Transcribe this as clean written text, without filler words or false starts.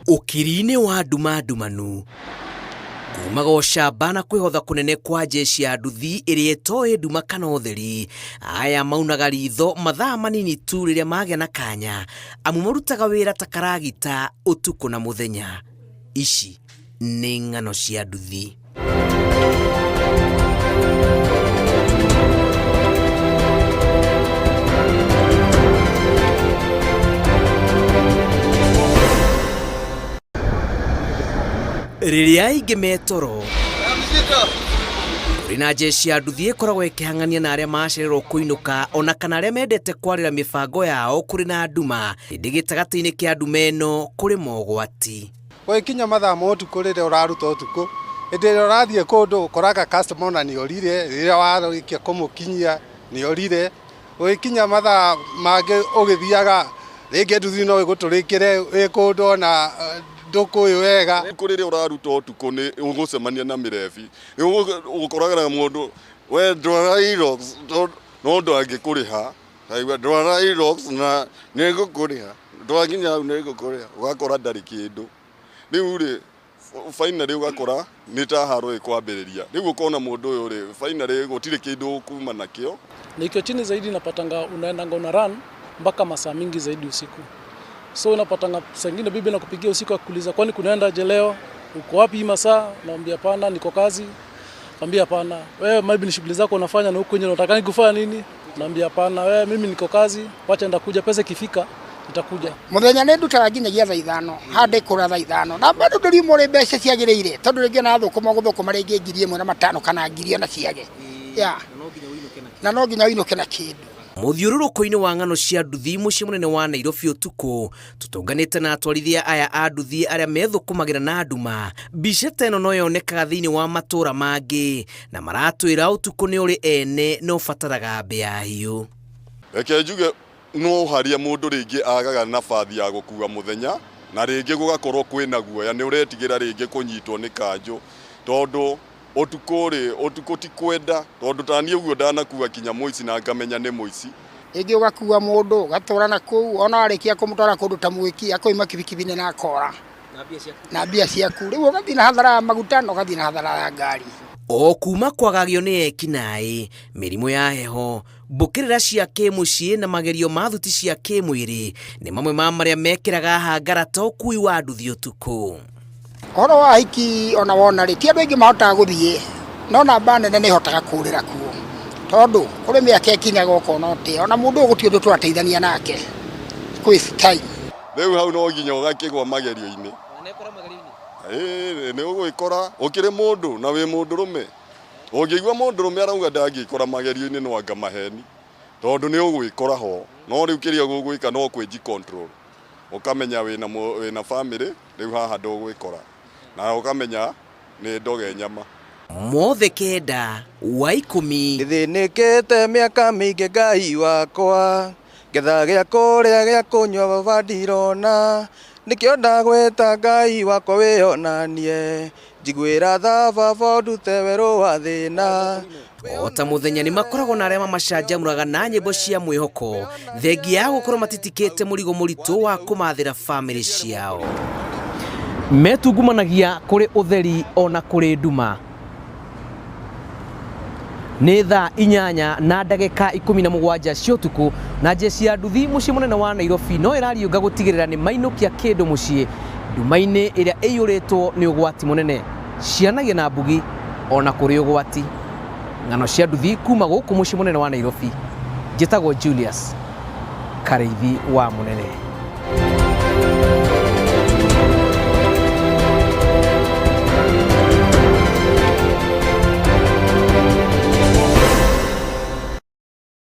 Ũkiri-inĩ wa nduma ndumanu, kumaga ũcamba na kwĩhotha kũnene kwa jeshi ya nduthi ĩrĩa ĩtoĩ nduma kana ũtheri. Aya maunaga ritho mathaa manini tu rĩrĩa magĩa na kanya, amu marutaga wĩra ta karagita ũtukũ na mũthenya. Ici nĩ ng'ano cia nduthi. Rĩrĩa aingĩ metoro kũrĩ na jeshi ya nduthi ĩkoragwo ĩkĩhang'ania na arĩa macererwo kũinũka ona kana arĩa mendete kwarĩra mĩbango yao kũrĩ na nduma, ĩndĩ gĩtagatĩ-inĩ kĩa nduma ĩno kũrĩ mogwati. Gũgĩkinya mathaa ma ũtukũ rĩrĩa ũraruta ũtukũ, hĩndĩ ĩrĩa ũrathiĩ kũndũ ũkoraga customer ona nĩ orire, rĩrĩa warĩkia kũmũkinyia nĩ orire. Gũgĩkinya mathaa mangĩ ũgĩthiaga rĩngĩ nduthi no ĩgũtũrĩkĩre wĩ kũndũ ona ndũkũĩ wega. Ũtukũ rĩrĩa ũraruta ũtukũ nĩ ũgũcemania na mĩrebi, ũkoraga na mũndũ we ndwara Hilux no ndangĩkũrĩha. Aigua ndwara Hilux na nĩ ngũkũrĩha, twakinya hau nĩ ngũkũrĩha, ũgakora ndarĩ kĩndũ. Rĩu rĩ, finally ũgakora nĩ ta haro ĩkwambĩrĩria. Rĩu ũkona mũndũ ũyũ rĩ, finally gũtirĩ kĩndũ ũkuma nakĩo. Na ikiwa chini zaidi inapatanga unaendanga una run mpaka masaa mingi zaidi usiku. So unapatanga saa ingine bibi anakupigia usiku akuuliza kwani kunaenda aje leo? Uko wapi hii masaa? Naambia hapana, niko kazi. Naambia hapana, wewe maybe ni shughuli zako unafanya na huko nje unataka kufanya nini? Naambia hapana, wewe mimi niko kazi, wacha ndakuja, pesa ikifika nitakuja. Muthenya nĩ ndutaga nginyagia thaa 5, handĩ kũra thaa 5 na bado ndũriuma ũrĩ mbeca ciagĩrĩire, tondũ rĩngĩ na thũkũma gũthũkũma rĩngĩ 1500 kana ngiri ona ciage ya na no nginya ũinũke na kĩndũ. Mũthiũrũrũko-inĩ wa ng'ano cia nduthi mũciĩ mũnene wa Nairobi ũtukũ, tũtũnganĩte na atwarithia aya a nduthi arĩa methũkũmagĩra na nduma. Mbica ta ĩno no yonekaga thĩinĩ wa matũũra mangĩ, na maratwĩra ũtukũ nĩ ũrĩ ene na ũbataraga mbĩa hiũ. Reke njuge no harĩa mũndũ rĩngĩ agaga nabathi ya gũkua mũthenya, na rĩngĩ gũgakorwo kwĩna guoya, nĩ ũretigĩra rĩngĩ kũnyitwo nĩ kanjũ, tondũ ũtukũ rĩ, ũtukũ ti kwenda, tondũ ta niĩ ũguo ndanakua kinya mũici na ngamenya nĩ mũici. Rĩngĩ ũgakua mũndũ ũgatwara na kũu, ona warĩkia kũmũtwara kũndũ ta Mwĩki akoima kibikibi-inĩ na akora na mbia ciaku, rĩu ũgathiĩ na hathara ya maguta na ũgathiĩ na hathara ya ngari. O kuma kwagagio nĩ ekinaĩ, mĩrimũ ya heho, mbũkĩrĩra cia kĩmũciĩ na magerio ma thuti cia kĩmwĩrĩ nĩ mamwe ma marĩa mekĩraga hangara ta ũkui wa nduthi ũtukũ. Ũhoro wa hiki ona wona rĩ, ti andũ aingĩ mahotaga gũthiĩ, no namba nene nĩ ĩhotaga kũrĩra kuo, tondũ kũrĩ mĩaka ĩkinyaga ũkona atĩ ona mũndũ ũyũ gũtirĩ ũndũ tũrateithania nake kwĩ time. Rĩu hau no nginya ũgakĩgwa magerio-inĩ. Ĩĩ nĩ ũgwĩkora ũkĩrĩ mũndũ na wĩ mũndũrũme. Ũngĩigua mũndũrũme arauga ndangĩkora magerio-inĩ no anga maheni, tondũ nĩ ũgwĩkora ho. No rĩu kĩrĩa ũgwĩka no kwĩji control. Ũkamenya wĩna family, rĩu haha ndũgwĩkora. Na ũkamenya nĩ ndoge nyama. Mothe 9 wa 10. Ndĩthĩnĩkĩte mĩaka mĩingĩ Ngai wakwa, ngetha gĩa kũrĩa gĩa kũnyua baba ndirona, nĩkĩo ndagwĩta Ngai wakwa wĩonanie, njiguĩra tha baba ũndute werũ wa thĩna. O ta mũthenya nĩ makoragwo na arĩa mamacanjamũraga na nyĩmbo cia mwĩhoko, thengia ya gũkorwo matitikĩte mũrigo mũritũ wa kũmathĩra bamĩrĩ ciao. Metungumanagia kũrĩ ũtheri ona kũrĩ nduma. Nĩ thaa 8:17 cia ũtukũ na jeshi ya nduthi mũciĩ mũnene wa Nairobi no ĩrariũnga gũtigĩrĩra nĩ mainũkia kĩndũ mũciĩ nduma-inĩ ĩrĩa ĩiyũrĩtwo nĩ ũgwati mũnene. Cianagia na mbugi ona kũrĩ ũgwati. Ng'ano cia nduthi kuma gũkũ mũciĩ mũnene wa Nairobi. Njĩtagwo Julius Karĩithi wa Mũnene.